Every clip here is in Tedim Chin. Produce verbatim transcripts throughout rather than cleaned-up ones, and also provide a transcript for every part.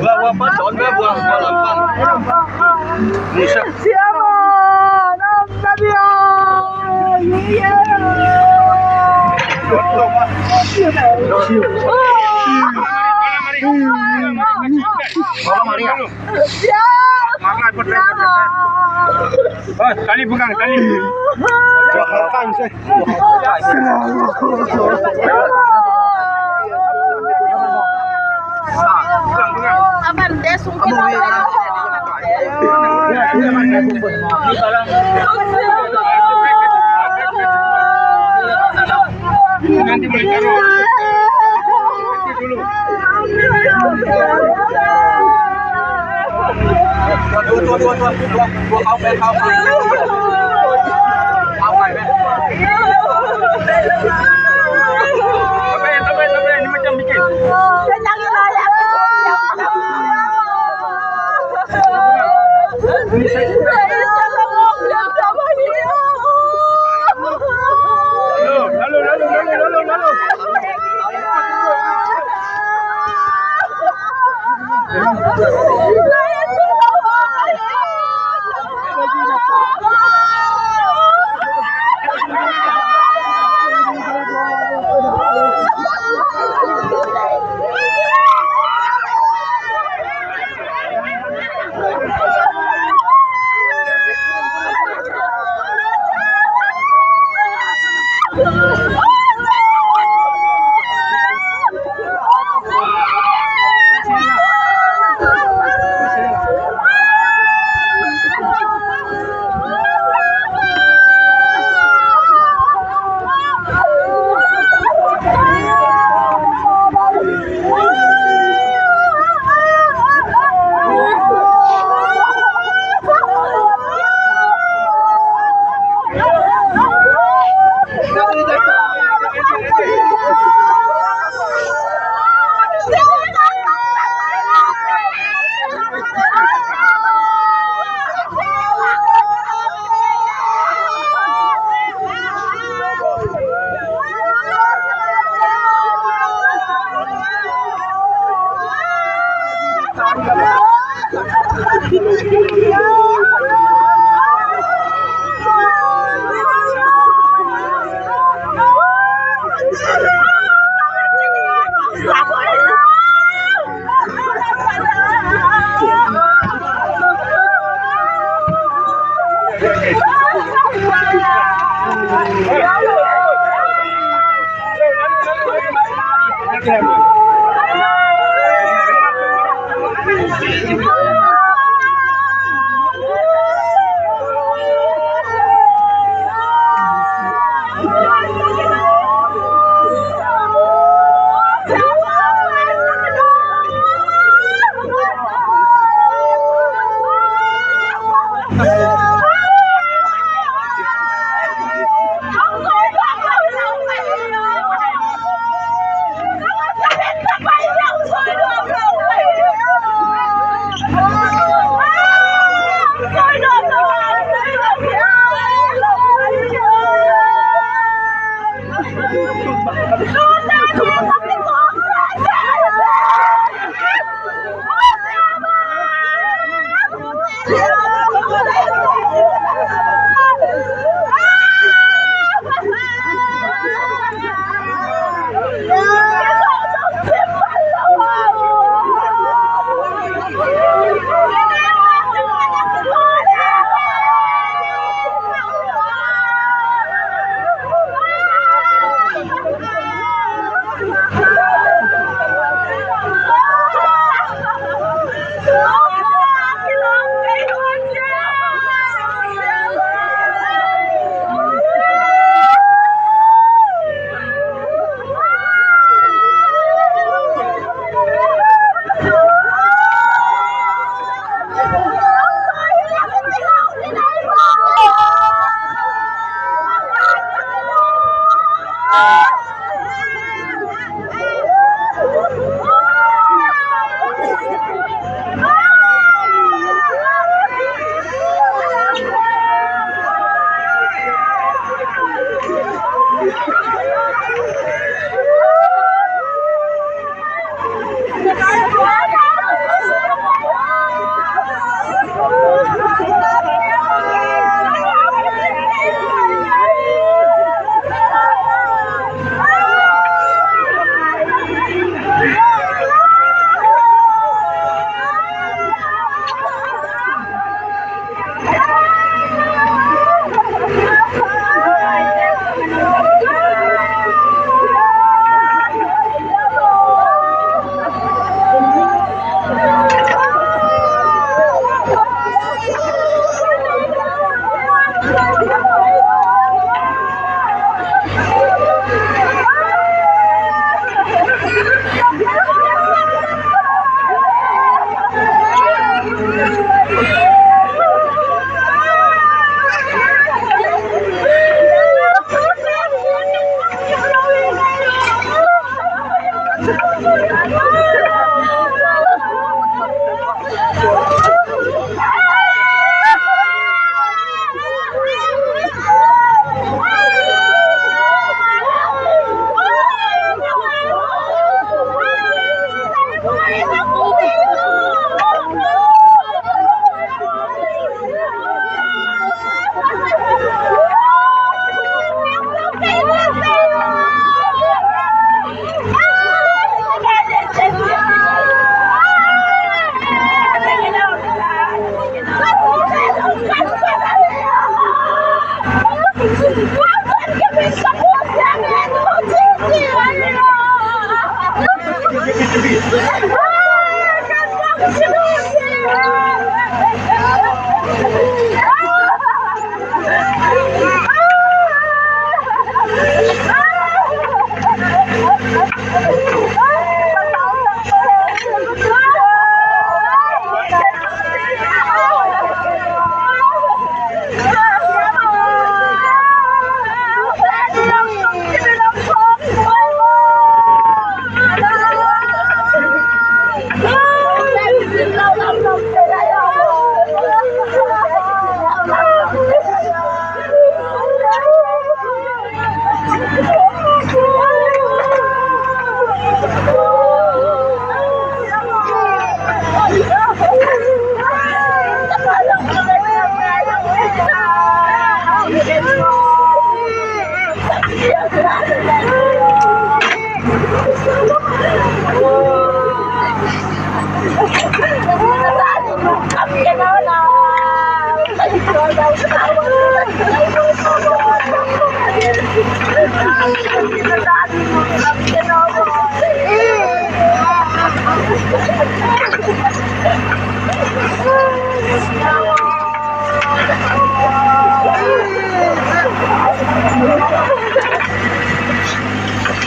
Buah, buah, pas, daun, buah, buah, buah, lampang. Buset. Mari, mari, mari. Mari, mari. Oh, tali pegang, tali. Pegang, pegang. Pegang, pegang. Nanti boleh taruh. Dulu. Tua, tua, tua, tua, tua, tua, tua, kau, kau, kau. Kau, kau. Sabar, sabar, sabar. Ini macam bikin. Lalu, lalu, lalu, lalu, lalu.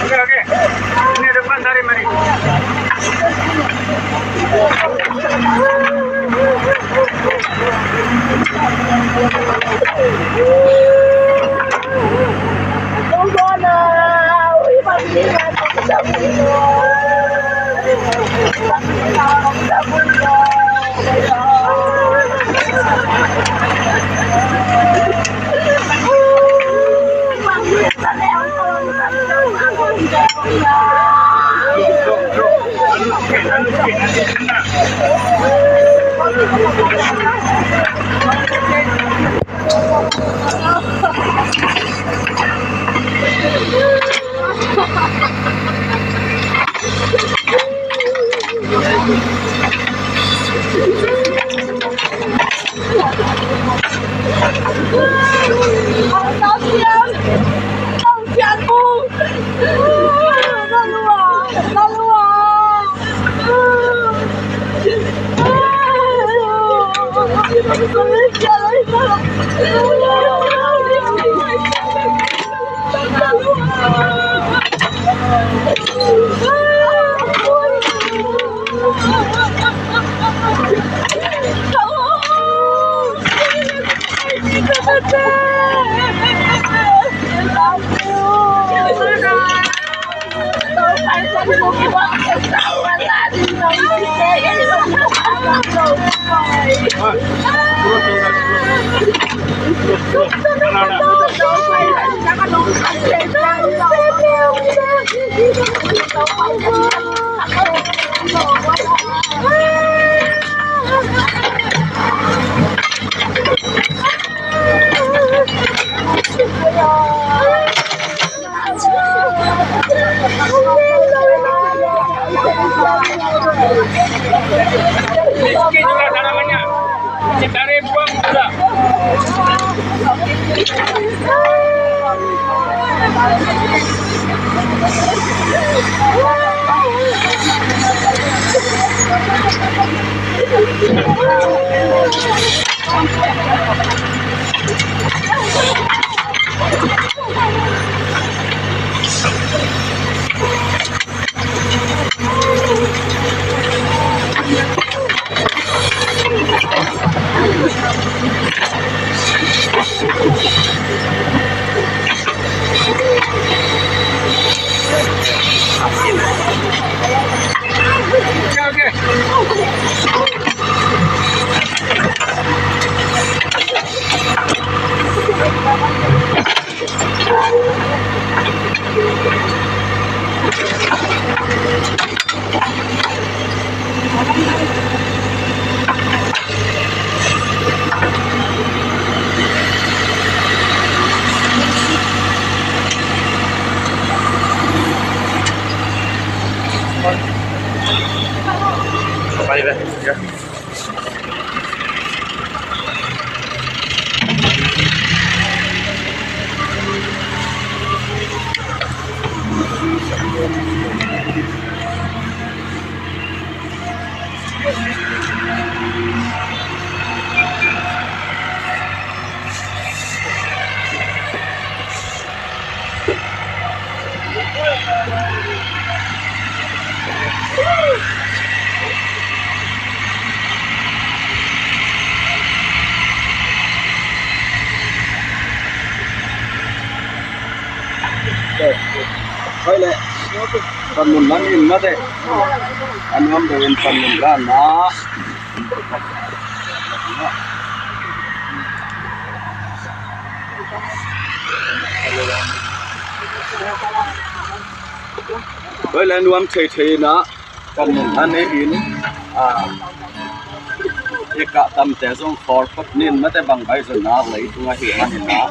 Oke, oke. Ini depan, tarik, mari. Miskin juga tanamannya. Cari buang juga. Hoih le, panmun na in mate. An nuam deuh in panmun la na. Hoih le, nuam theithei na. Kan nun han e in, a, i kah tamte zong khawl phot nin mate, bang bai zonna leitung ahih manin a,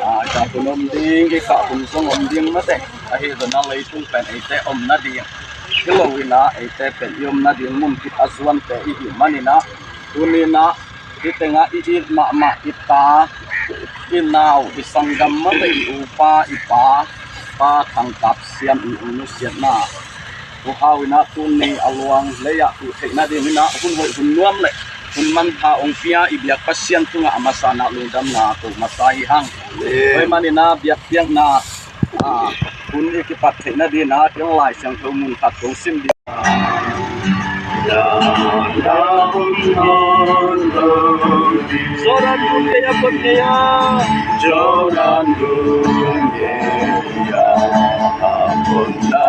a, i kah hun om ding, i kah hun zong om ding mate, ahi zonna leitung pen eite om nading hi lo in a, eite pen i om nading mun kip a zuante i hih manin a, tuni in a, hih tengah i it mahmah i ta, i nau, i sanggam mate, i upa, i pa, Pa Thang Kap Siam i nusiatna uh hau in a, tuni a luang lei-ah uh theih nading in a, hun hoih hun nuam le hun manpha hong pia i biak Pasian tungah a masa in a lungdamna ko masa hi hang. Hoih manin a biakpiakna, a, hun i kipat theih nading in a, ken Lai Siangtho mun khat kong sim ding. Jordan gun gei a kon gei a. Jordan gun gei a kon na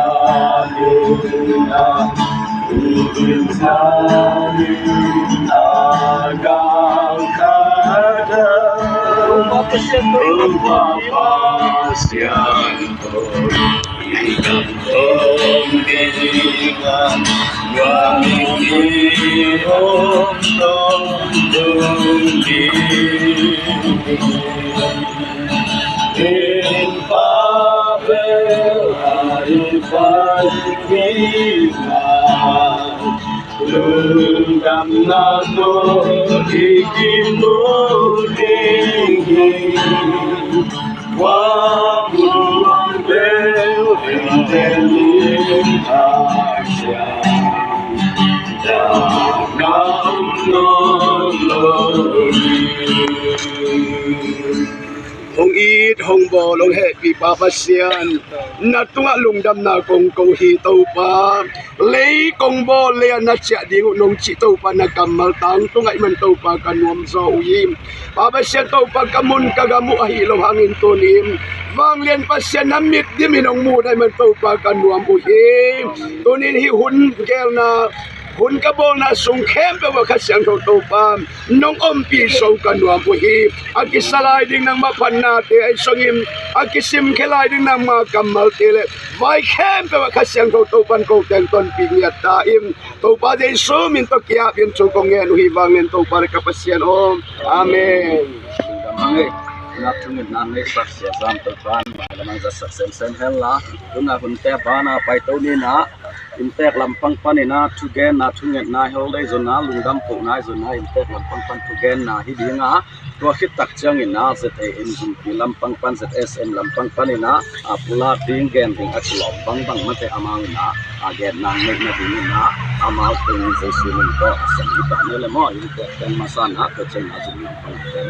ding a, ul na ding a gang ka da. Upa Pasian, Upa Pasian. Lungdamna tawh i kimu ding hi. Kua mun bel heng tel in a sia, dam ngam nawn lo hi. Hong it, hong bawl, hong hehpih Pa Pasian, na tungah lungdamna kong ko hi Topa. Lei kong bawl, lei-ah na ciah ding uh nong cih Topa, na kammal tangtung ahih man Topa ka nuamzaw uh hi. Pa Pasian Topa, ka mun ka gam uh ahi lo hangin tunin vanglian Pasian na mit dimin hong muh ahih man Topa ka nuam uh hi. Tunin hih hun gelna, hun ka bawlna sung khempeuh ah Kha Siangtho Topa nong ompih zo ka nuam uh hi. A kisa lai ding nangmah phatnate ahi zongin, a kisimkhia lai ding nangmah kammalte le vai khempeuh ah Kha Siangtho Topan ko teng tonpih ngiat ta in, Topa Jesu min tawh ki-ap in thu kong ngen uh hi. Vanglian Topa le ka Pasian aw. Amen. Lungdam hang ei. Na thungetna nei sak Sia Zam Topan mailam ah zat sak semsem hen la, tuna hunte a bana paito ni in a, inntek lampang panin a thugenna, thungetna, hell dei zonna, lungdam kohna zonna, inntek lampang pan thugenna hi ding a, tua khit tak ciangin a Z A N Zumpi lampang pan, Z S M lampang panin a, a pulak ding, gen ding a kilawm bangbang mate amau in a, a genna neihna dingin a, amau teng Jesu min tawh a sang hi ta ni le maw, inntek teng masa in a, tua ciangin a Zumpi lampang teng.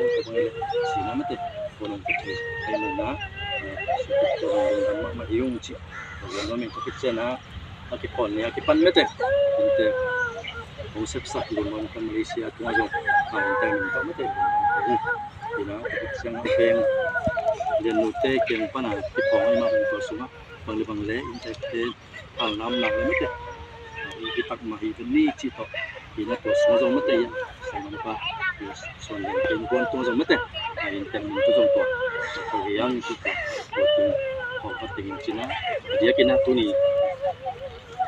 hong tua bang le sina mate. Ko nong ka thei thei na na. Sukut ko nong dam mahmah hi ung ci. Ko nong min ko kit ciana. A kipon ni a kipan mate. Inte. Hong sepsak lungdam ka Malaysia tungah zong. A inte min ka mate. Ina ko kit ciang a peng. Lian nute keng pana kipon ai ma hong tua sunga. Bang le bang le inte. Hal nam nak le mate. I tak ma hi tu ni ci to. Ina tua sung zong mate ya. Sa nam pa. Suan leng ken kuan tua zong mate. A in teng min tu zong tua. Tua hi ang ci tua. Tua tung. Tua pa teng in cina. Dia kina tu ni.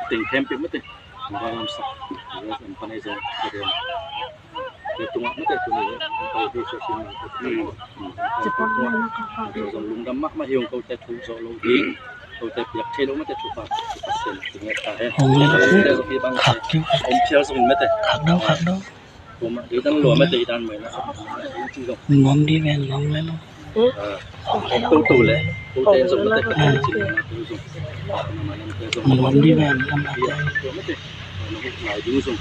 Teng khempeuh mate. Mara lam sak. Dia em panai zong. Dia tungah mate tu ni. Pai hi sa sin. Tua zong lungdam mahmah hi ung ko te thu zo lo hi. Ko te piak thei lo mate thu pa. Pasian ti nge ta he. Hong le lo. Te zo pi bang. Khak kiu. Om phial zong mate. Khak dau, khak dau. Ko ma dei dan lo mate dan mai na. Nuam di ven nuam le lo. Hong le lo. Ko tu le. Ko te zong mate. Nuam di ven nuam le lo. Lai ding zong.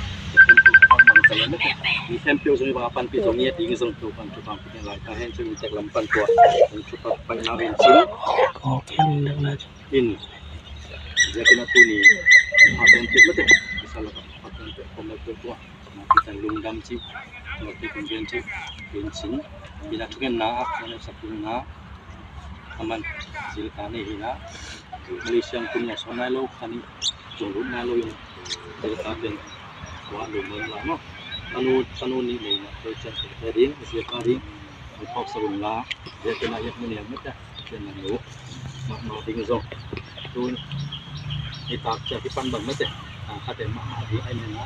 Ni khempeuh zong i bang a panpih zong ngiat ding zong. Tua pan tua pan pen lai ka hen cun tek lam pan tua. Pen tua pan pai na pen cin. Ko ken dek na cin. In. Dia kena tu ni. Apa yang tu mate. Bisa lah apa yang tu. Kau mate tua. Kita lungdam cin. Mate pen pen cin. Pen cin. Bila tu kan na. Mana satu na. Aman. Sila tani hina. Malaysia pun ya sonai lo kani. Jong lut na lo yung. Sila tapen. Wa lo mo la no. Tanu tanu ni ni na. Ko chan ko ding. Sila tani. Ang pok sa la. Dia kena yak mo niya mata. Dia na lo. Ma ma ding zong. Tu. Ni tak cha ki pan bang mate. Ang kate ma ma di ai ni na.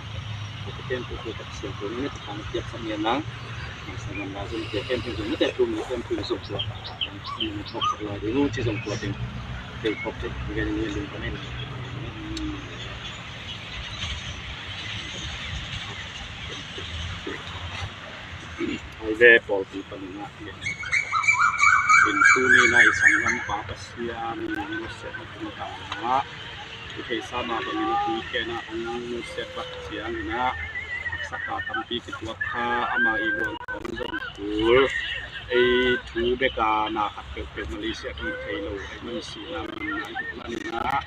Ka kem tu tu tak siang tu ni tak siang tu ni na. Sa ngam la zong ka kem tu zong mate tu mi kem tu zong tu. Ang ni tok sa la di nung ci zong tu ding. Kei tok ci. Ni ni lung pa ni. Ve pawlpi panin ah, in tuni-in ah i sanggampa Pasian in hong nusiatna tungtangah i theihsa mah bangin a tui khenah hong nusiat bek ciangin ah haksatna tampi kituak kha, ama i luang hong zong kul. Ei thu bek a na khat peuhpeuh Malaysia ah i thei lo ahih man, sihna manna ahih manin ah,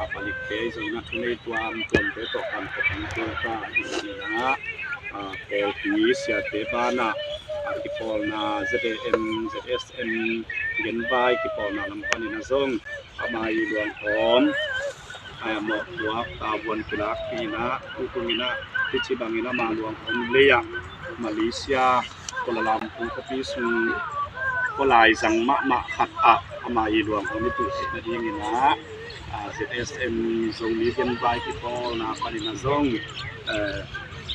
a palikte zong in ah thunei tuamtuamte tawh kan pawt hong tua ka ahih manin ah, a, pawlpi siate banah, a, kipawlna Z A M, Z S M genvai kipawlna lam panin ah zong ama i luang hong, a, mawhpuak tavuan kilakpih in ah, tu tung in ah hici bangin ama luang hong lei ah Malaysia Kuala Lumpur khuapi sung khualai zang mahmah khat ah ama i luang hong i tuh theih nadingin ah, a, Z S M Zomi genvai kipawlna panin ah zong, eh,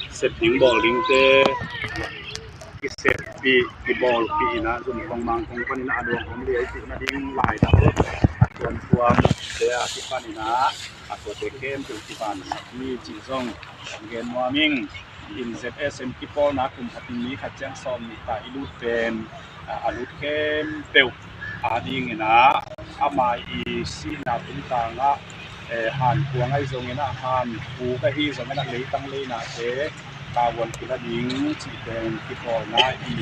sep ding bawl dingte kiseppi, kibawlpi in ah, zum kong mang kong panin ah a luang hong lei i tuh nading lai dah a tuamtuamte a kipanin ah, a tuate khempeuh kipan mi cih zong hong gen nuam ing. In Z S M kipawlna kum khat in mi khat ciang sawm nih ta i lut pen, a, a lut khempeuh adingin ah ama i sihna tungtangah, eh, hankuang ahi zongin ah, hankuang ahi zongin ah, leitang leinate tavuan kila ding cih pen kipawlna i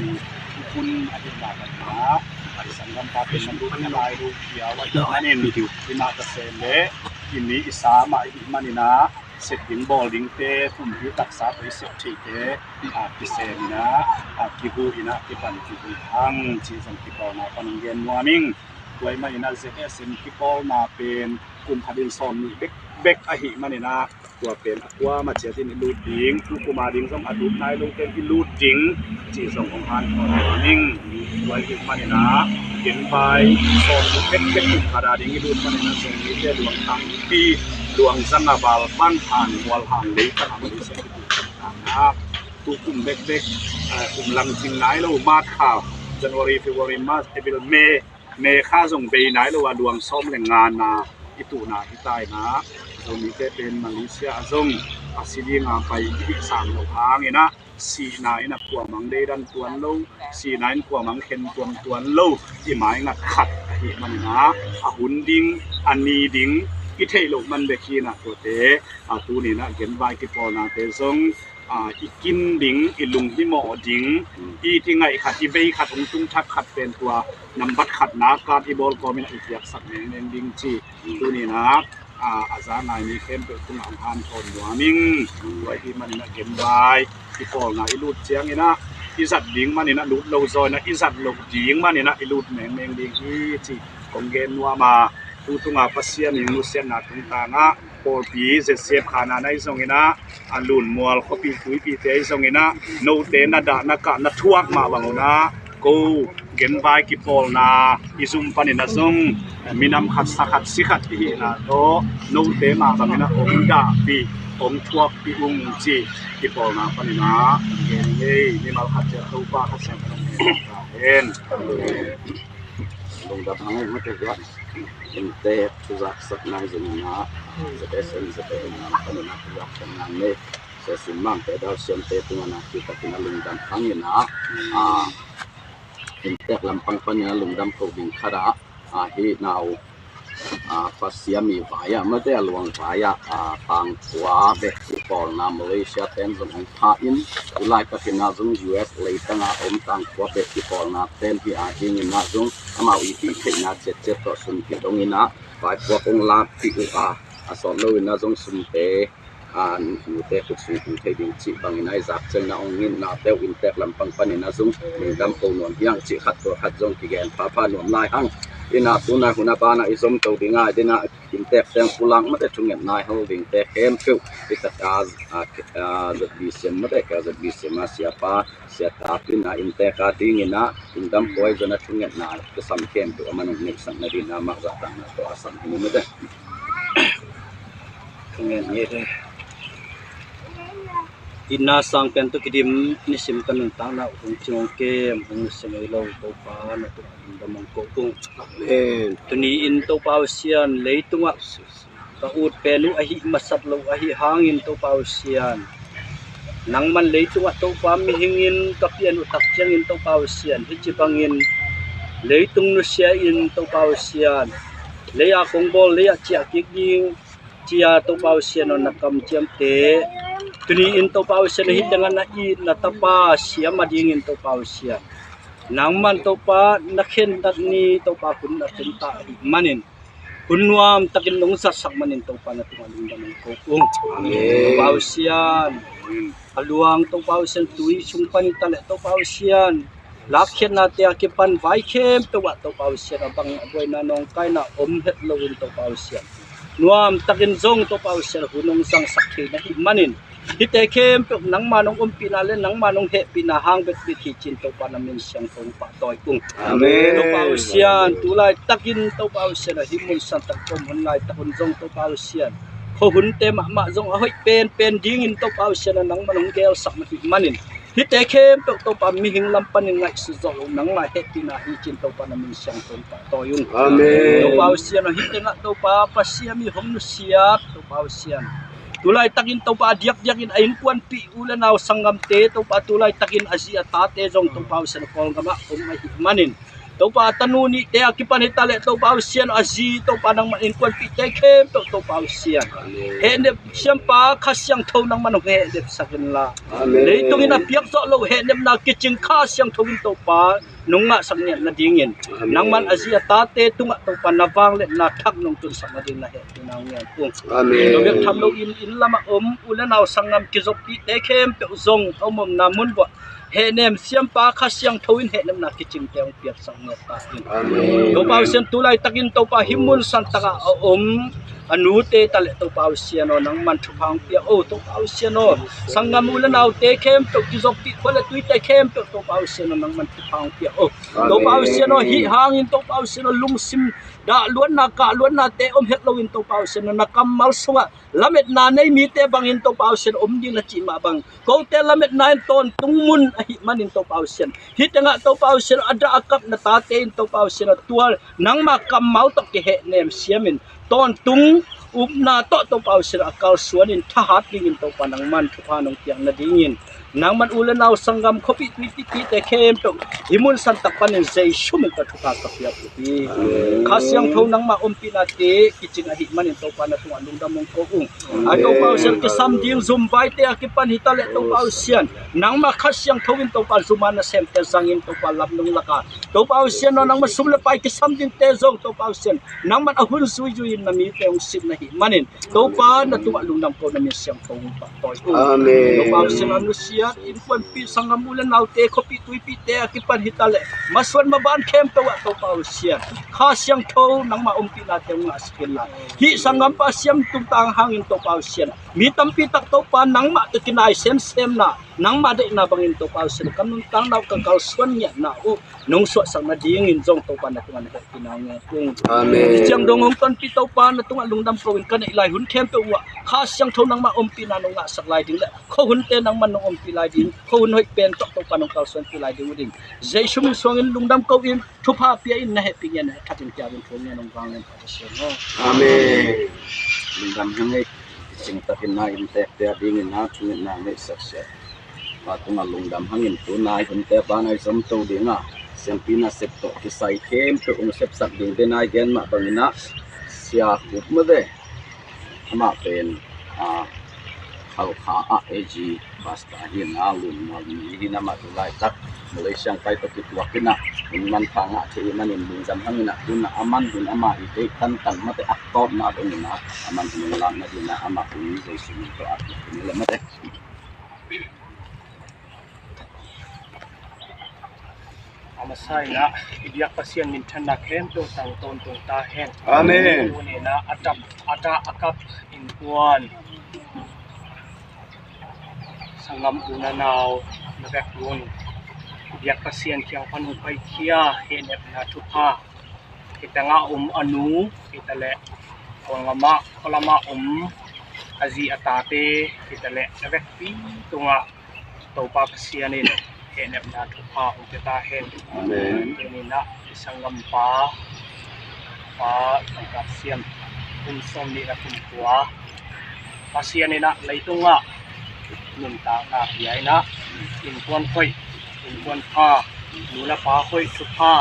hun ahih manin ah, a, i sanggampa pen man lut na lai lo kiau ahih manin, i mah ka sem leh i mi i sa mah ahih manin ah, sep ding bawl dingte, pumpi taksa tawh i sep theihte, a, kisem in ah, a, kihu in ah, kipan kihu hang cih zong kipawlna pan hong gen nuam ing. Tua ahih manin ah Z S M kipawlna pen kum khat in sawm nih bekbek ahih manin ah, tua pen a kuamah ciat in i lut ding, tu kum a ding zong a lut nai lo teng i lut ding cih zong hong hanthawn nuam ing. Tua ahih manin ah genvai sawm nih bekbek kum khat a ding i lut manin ah, Zomite luang tampi, luang zanga val pan han mual han leitang a Malaysia i lut tangah, tu kum bekbek, eh, kum langcing nai lo, March kha, January, February, March, April, May, May kha zong bei nai lo a luang sawm le nga na i tuhna hi ta in ah, Zomite pen Malaysia ah zong a si dinga pai i hih sam loh hangin ah, sihna in ah kuamah hong deidan tuan lo, sihna in kuamah hong khen tuam tuan lo i maingat khat ahih manin ah, a hun ding, a ni ding i theih loh man bek hi in ah, tuate, a, tuni in ah genvai kipawlnate zong, a, i kin ding, i lunghimawh ding, i, i ngaih khat, i vei khat hong tung thak khat pen tua nambat khatna card i bawl kawmin ah i piaksak mengmeng ding cih tuni in ah, a, a za ngai mi khempeuh tungah hong hanthawn nuam ing. Tua ahih manin ah genvai kipawlna i lut ciangin ah, i zat ding manin ah lut lo zaw in ah, i zat loh ding manin ah i lut mengmeng ding hi cih kong gen nuam a, tu tunga Pasian in nusiatna tungtangah pawlpi zetsiap khan a na ahi zongin ah, a, Lunmual khuapi tuipite ahi zongin ah, note na dah na kah na thuak mah bang un ah, ko genvai kipawlna i zum panin ah zong minam khat, sa khat, si khat i hihna tawh note mah bangin ah hong dahpih, hong thuakpih ung cih kipawlna panin ah gen hi. Mimal khat ciat Topa Kha Siangtho in hong gen ta hen. Lungdam hang ei mate, inntek thu zaksak nai zongin ah, Z S M, Z A M lam panin ah thu zaksak nai nei. Sia Sum Mangte, Dal Siamte tungah na kitakin a lungdam hangin ah, a, inntek lampang panin a lungdam ko ding khat ah, a, hih nau, a, Pasian mi vai ah, mate, a luang vai ah, a, tangkhua beh kipawlna Malaysia ten zong hong pha in, tu laitakin ah zong U S leitangah a om tangkhua beh kipawlna ten hi a dingin ah zong amau i hih theihna ciatciat tawh sum kidongin ah vaipuak hong lakpih uh a, a sawt loin ah zong sumte, a, nute khut sung tung thei ding cih bangin ah i zak ciangin ah hong ngetnate uh inntek lampang panin ah zong lungdam ko nuam hi hang cih khat tua khat zong kigen phapha nuam lai hang. In ah tunai hun a banah i zom to ding a, i ding ah inntek teng pulak mate thungetna i hal dingte khempeuh i tak a, a, a, Z B C M mate ka Z B C M a siapa, sia Tapin ah inntek a dingin ah lungdam ko ahi zongin ah thungetna ka sam khempeuh a man hong neihsak nadingin ah amah zahtakna tawh a sam hi ni mate. Thungen nge te. Itna sang pian tawh kidim nisim ka nuntakna uh hong cing hong kem hong nusia ngei lo Topa na tungah lungdam hong ko ung. Amen. Tuni-in Topa Pasian, leitungah ka ut pen uh ahih masat loh ahih hangin Topa Pasian, Nangman leitungah Topa mihingin ka pian uh tak ciangin Topa uh Sian, hih ci bangin leitung nusia in Topa uh Sian, lei-a kong bawl, lei-ah ciah kik ding cia Topa uh Sian aw, na kamciamte tuni-in Topa uh Sian aw, hih tengah na it na tapa siam a dingin Topa uh Sian, nangman Topa na khentat ni Topa hun na tun ta ahih manin, hun nuam takin nong zatsak manin Topa na tungah lungdam ong ko ung. Amen. Topa uh Sian, a luang Topa uh Sian, tui sung pan hi taleh Topa uh Sian, lakkhiatnate a kipan vai khempeuh ah Topa uh Sian, a bang a buaina nawngkaina om het loin Topa uh Sian, nuam takin zong Topa uh Sian, hun ong zangsak thei na hih manin, hihte khempeuh nangma nong ompihna le nangma nong hehpihna hang bek bek hi cin Topa na min siangtho ong pahtawi ung. Amen. Topa uh Sian, tu laitakin Topa uh Sian aw, hih mun santak ka om hun laitak un zong Topa uh Sian, khuahunte mahmah zong a hoih penpen dingin Topa uh Sian aw, nangman hong gelsak na hih manin, hihte khempeuh Topa mihing lam panin ngaihsut zawh loh nangma hehpihna hi cin Topa na min siangtho ong pahtawi ung. Amen. Topa uh Sian aw, hih tengah Topa Pasian mi hong nusiat Topa uh Sian, tu laitakin Topa a diakdiakin a innkuanpih u le nau sanggamte Topa, tu laitakin a zi a tate zong Topa uh Sian aw, Kawlgamah om ahih manin, Topa a tanu nihte a kipan hi taleh Topa uh Sian aw, a zi Topa nangman innkuanpihte khempeuh Topa uh Sian, hehnep siampa Kha Siangtho nangman hong hehnepsak inla, amen, leitungin a piak zawh loh hehnepna kicing Kha Siangtho in Topa nong ngahsak ngiat nadingin, amen, nangman a zi a tate tungah Topa na vangliatna thak nong tunsak nading na hehpihna hong ngen ung. Amen. Tua bek tham loin inn lamah om u le nau sanggam kizoppihte khempeuh zong a om omna mun buah hehnem siampa Kha Siangtho in hehnepna kicingte hong piaksak ngiat ta in. Amen. Topa uh Sian, tu laitakin Topa hih mun santakah a om a nute taleh Topa uh Sian aw, nangman thupha hong pia o. Topa uh Sian aw, sanggam u le naute khempeuh, kizoppih khua le tuite khempeuh Topa uh Sian aw, nangman thupha hong pia o. Amen. Topa uh Sian aw, hih hangin Topa uh Sian aw, lungsim dahluatna kahluatnate om het loin Topa uh Sian aw, na kammal sungah lametna nei mite bangin Topa uh Sian aw, om ding na cih mah bang, kote lametna in tawntung mun ahih manin Topa uh Sian, hih tengah Topa uh Sian aw, a dah a kap na tate in Topa uh Sian aw, tua nangma kammal tawh kihehnem siamin tawntung upna tawh Topa uh Sian aw, a kalsuanin thahat dingin Topa nangman thupha nong piak nadingin, nangman u le nau sanggam khuapih tuipihte khempeuh hih mun santak panin Jesu min tawh thupha ka piak uh hi. Amen. Kha Siangtho nangma ompihnate kicing ahih manin Topa na tungah lungdam ong ko ung. Amen. Ai Topa uh Sian, kisam ding zum vaite a kipan hi taleh Topa uh Sian, nangma Kha Siangtho in Topa zum a nasemte zangin Topa lamnung laka Topa uh Sian aw, nangma sum le pai kisam dingte zong Topa uh Sian, nangman a hun zuizui in na mite hong sitna hih manin Topa na tungah lungdam ko, na min siangtho hong pahtawi ung. Amen. Topa uh Sian aw, nusiat innkuanpih sanggam u le naute khuapih tuipihte a kipan hi taleh masuan maban khempeuh ah Topa uh Sian, Kha Siangtho nangma ompihnate hong ngahsak inla, hih sanggampa Siam tungtang hangin Topa uh Sian, mi tampi tak Topa nangmah tawh kinai semsemna, nangma deihna bangin Topa uh Sian, ka nuntakna uh, ka kalsuan ngiatna uh nong suahsak nadingin zong Topa na tungah na hehpihna hong ngen ung. Amen. Hih ciang dong hong tonpih Topa na tungah lungdam ko in, ka neih lai hun khempeuh uh ah Kha Siangtho nangmah ompihna nong ngahsak lai ding le khuahunte nangman nong ompih lai ding, khuahun hoih pen tawh Topa nong kalsuanpih lai ding uh ding Jesu min suangin lungdam ko in, thupha pia in, na hehpih ngiat na hehpih ngiat in thu ngen ong vanglian pha ta Sian aw. Amen. Lungdam hang ei. Kicing takin na inntekte a dingin na thungetna neihsak siat pa tungah lungdam hangin tu nai hunte a banah i zom to ding a, siampi nasep tawh kisai khempeuh hong sepsak dingte nai gen mah bangin ah Sia Khup Mate, amah pen a, Halkha ah A G pastor hi in ah, Lunmual mi hi in ah, amah tu laitak Malaysia pai tawh kituak in ah, hun manpha ngah thei manin lungdam hangin ah, tu in ah aman hun amah i deih tantan mate a tawpna dongin ah, aman hun hong lakna dingin ah amah hun Jesu min tawh a kituak in le mate. A masa in ah i biak Pasian minthanna khempeuh tang tawntung ta hen. Amen. Tuni in ah a tap, a dah a kap innkuan sanggam u le nau na vek un i biak Pasian kiang pan hong paikhia hehnepna thupha, hih tengah om a nu hi taleh Kawlgam ah, khualam ah om a zi a tate hi taleh na vekpi tungah Topa Pasian in hehnepna thupha hong pia ta hen. Amen. Tuni in ah i sanggampa Pa Thangkap Siam, kum sawmnih le kum kua Pasian in ah leitungah nuntakna pia in ah, innkuan hoih, innkuan pha, nu le pa hoih thupha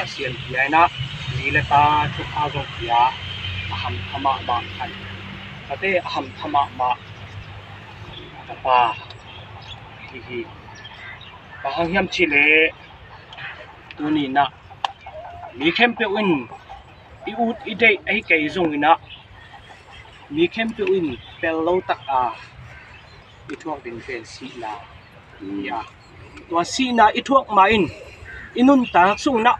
Pasian pia in ah, zi le ta thupha zong pia, a hamtha mahmah khat, ka te a hamtha mahmah ka pa hi hi. Bang hang hiam cih leh tuni in ah mi khempeuh in i ut i deih ahi kei zongin ah, mi khempeuh in pel lo tak a i thuak ding pen sihna hi a, tua sihna i thuak ma in i nuntak sungin ah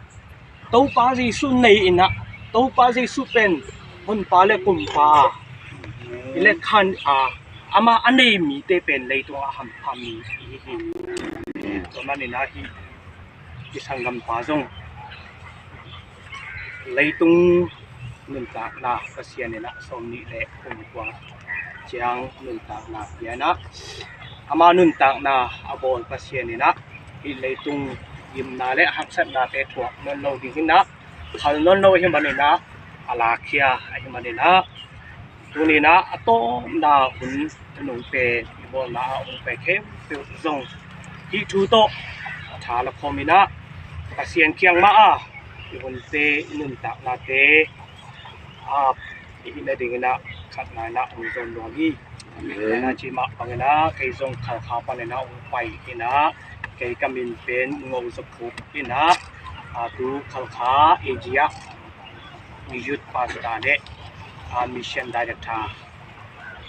Topa Jesu nei in ah, Topa Jesu pen Honpa le Kumpa a i let khan a, amah a nei mite pen leitungah a hamtha mi hi hi. Tua manin ah hih i sanggampa zong leitung nuntakna Pasian in ah sawmnih le kum kuang ciang nuntakna pia in ah, ama nuntakna a bawl Pasian in ah hih leitung gimna le haksatnate thuak nawn lo ding hi in ah, khal nawn lo ahih manin ah a lakhia ahih manin ah, tuni in ah a tawpna hun a nung pen i bawlna a hong pai khempeuh zong hih thu tawh a tha la khawm in ah, Pasian kiang mah a i hunte, i nuntaknate a i hih nadingin ah khatna in ah hong zon nuam hi. Amen. Tua na cih mah bangin ah kei zong Khalkha panin ah hong pai in ah, kei ka min pen Ngo Za Phup in ah, a, tu Khalkha A G ah youth pastor le, a, mission director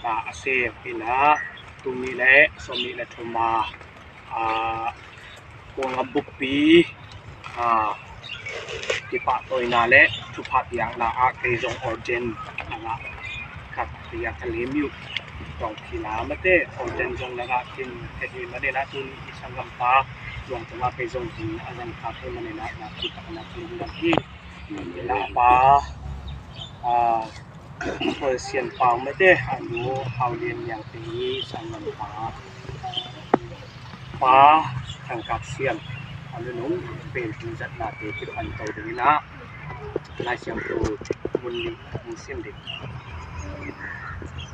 a sem in ah, tul nih le sawmnih le thum a, a, Kawlgam bukpi, a, kipahtawina le thupha piakna ah kei zong ordain a ngah khat hi a, ka lem uh. Tawng phila mate ordain zong na ngah khin ka hih manin ah, tuni i sanggampa luang tungah kei zong hi a zang kha kei manin ah na kitakna kei zong hi. Ina pa, a, Pasian pau mate a nu Hau Lian Niang te i sanggampa pa Thang Kap Siam a nunung pen hing zatnate kipan to dingin ah Lai Siangtho mun nih hong sim ding.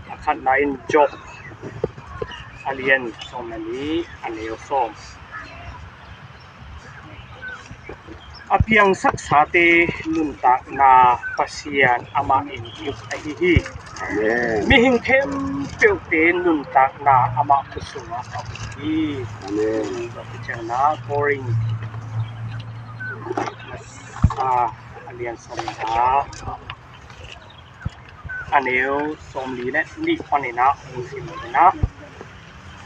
A khatna in Job a lian sawm le nih, a neu sawm. A piangsaksate nuntakna Pasian amah in kip ahi hi. Amen. Mihing khempeuhte nuntakna amah khut sungah a um hi. Amen. Tua khit ciangin ah Korin masa a lian sawm le nga, a neu sawmli le nih panin ah hong sim dingin ah,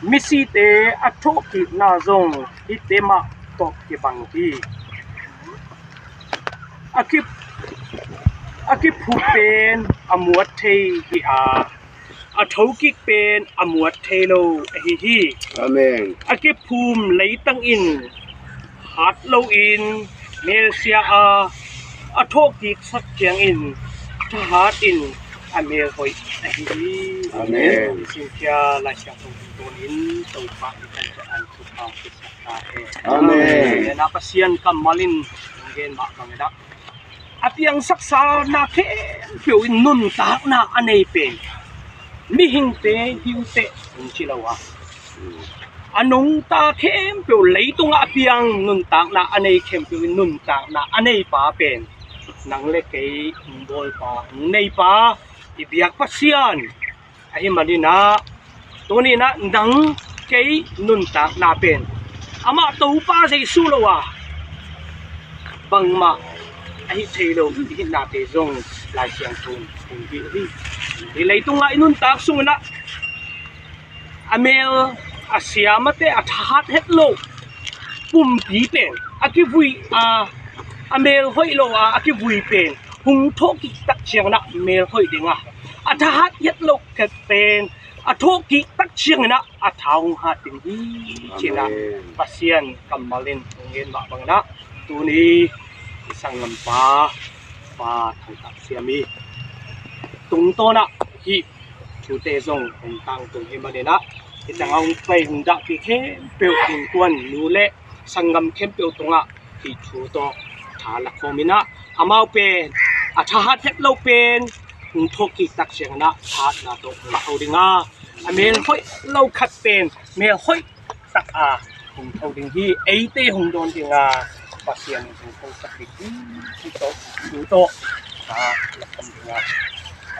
misite a thawhkikna zong hihte mah tawh kibang hi. A ki, a kiphu pen a muat thei hi a, a thokik pen a muat thei lo ahi hi. Amen. A kiphum leitang in hat loin melsia a, a thawhkiksak ciangin thahat in a melhoih ahi hi. Amen. Simkhia Lai Siangtho tungtawnin Topa i kan ca an thupha kisak ta hen. Amen. Amen. Na Pasian kammal in hong gen mah bangin ah, a piangsaksa na khempeuh in nuntakna a nei pen mihingte hi uh teh hong ci lo a, a nungta khempeuh leitungah a piang nuntakna a nei khempeuh in nuntakna a neipa pen nang le kei hong bawipa, hong neipa, i biak Pasian ahih manin ah, tuni in ah nang kei nuntakna pen amah Topa Jesu lo a bangmah ahi thei lo i hihnate zong Lai Siangtho in hong hilh hi. Hih leitungah i nuntak sungin ah a mel a sia mate a thahat het lo pumpi pen a kivui a, a mel hoih lo a, a kivui pen hong thawhkik tak ciangin ah mel hoih ding a, a thahat het lo khat pen a thawhkik tak ciangin ah a tha hong hat ding hi, ci-in ah Amen. Pasian kammal in hong gen mah bangin ah, tuni i sanggampa Pa Thang Kap Siam i tungtawn ah hih thute zong hong tangtung hi manin ah, hih tangah hong pai hong dahpih khempeuh innkuan nu le sanggam khempeuh tungah hih thu tawh tha la khawm in ah, amau pen a thahat het lo pen hong thawhkik tak ciangin ah thahatna tawh hong tho ding a, A mel hoih lo khat pen mel hoih tak a hong tho ding hi. Eite hong dawn ding a Pasian in hong thosak ding hi. Hih tawh, tu tawh a lakham ding a,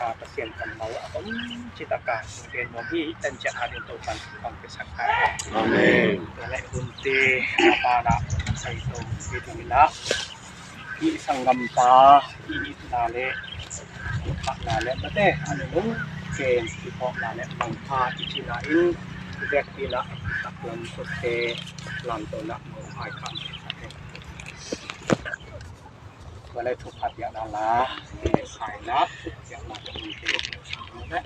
a, Pasian kammal a om citak a hong gen nuam hi. Hih tan ciang a ding Topa'n thupha hong piasak ta hen. Amen. Tua leh hunte a banah sai to hi ding hi. Hih sanggampa i itna le i khahna le mate a nunung pen i phawkna le mangpha i cihna in i vekpi-in a taklam suakte lamto-in a mangpha i khahna. Tua le thupha piakna la i le saina piakna te hun te.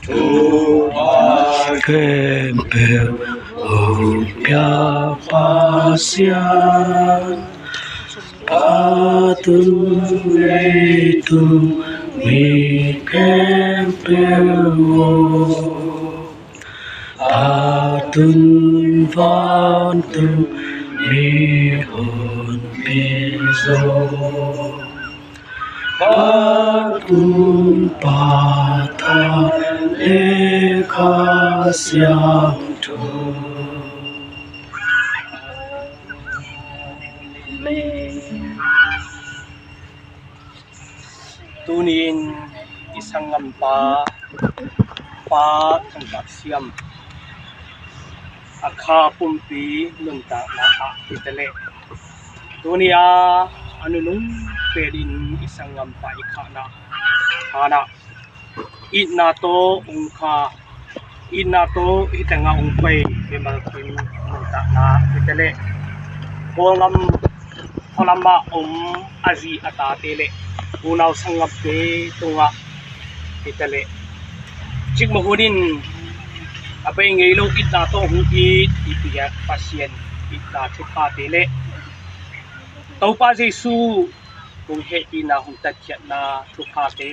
Thupha khempeuh hong pia Pasian, a tun leitung mi khempeuh aw, a tun vantung mihonpi zong, Patun, Pa, Tha le Kha Siangtho. Tuni-in i sanggampa Pa Thangkap Siam a kha pumpi nuntakna ah hi ta leh, tuni-a a nunung penin i sanggampa i khahna hanah itna tawh hong kha, itna tawh hih tengah hong pai mimal kim nuntakna hi ta leh, Kawlgam khualamah om a zi a tate le unau sanggamte tungah hi ta leh, cikmah hunin a bei ngei lo itna tawh hong it i piak Pasian itna thuphate le Topa Jesu hong hehpihna, hong tatkhiatna thuphate,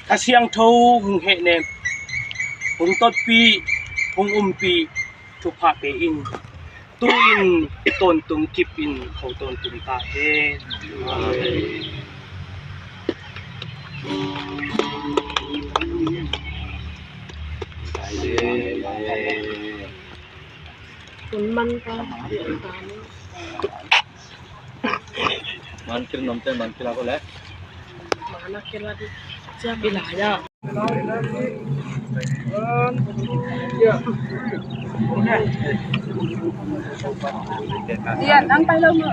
Kha Siangtho hong hehnem, hong totpih, hong umpih thuphate in tu-in tawntung kipin ko tawntung ta hen. Amen. Kun man ka. Mankil nomte, mankil ako le. Mana kila di. Siya bila ya. Yan, ang palaw mo.